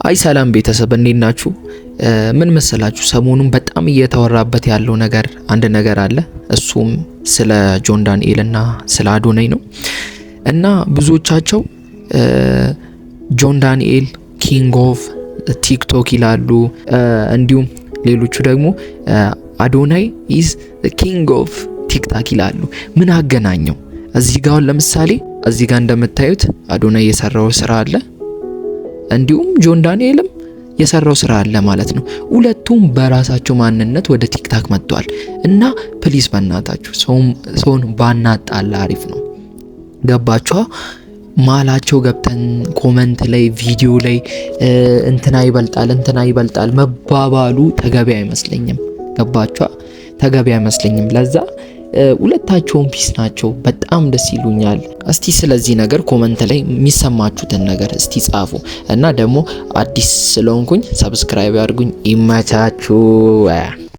አይ ሰላም ቤተሰብ፣ እንዴት ናችሁ? ምን መሰላችሁ፣ ሰሞኑን በጣም እየተወራበት ያለው ነገር አንድ ነገር አለ። እሱም ስለ ጆን ዳንኤል እና ስለ አዶናይ ነው። እና ብዙዎቻቸው ጆን ዳንኤል king of TikTok ይላሉ። እንዲሁም ሌሎቹ ደግሞ አዶናይ is king of TikTok ይላሉ። ምን አገናኘው? እዚህ ጋር አሁን ለምሳሌ እዚህ ጋር እንደምታዩት አዶናይ የሰራው ስራ አለ፣ እንዲሁም ጆን ዳንኤልም የሰራው ስራ አለ ማለት ነው። ሁለቱም በራሳቸው ማንነት ወደ TikTok መጥተዋል። እና please በእናታችሁ ሰውን ባናጣላ አሪፍ ነው። ገባችኋ? ማላቸው ገብተን comment ላይ፣ ቪዲዮ ላይ እንትና ይበልጣል፣ እንትና ይበልጣል መባባሉ ተገቢ አይመስለኝም። ገባችኋ? ተገቢ አይመስለኝም። ለዛ ሁለታቸውም peace ናቸው። በጣም ደስ ይሉኛል። እስቲ ስለዚህ ነገር comment ላይ የሚሰማችሁትን ነገር እስቲ ጻፉ። እና ደግሞ አዲስ ስለሆንኩኝ subscribe አድርጉኝ። ይመቻችሁ።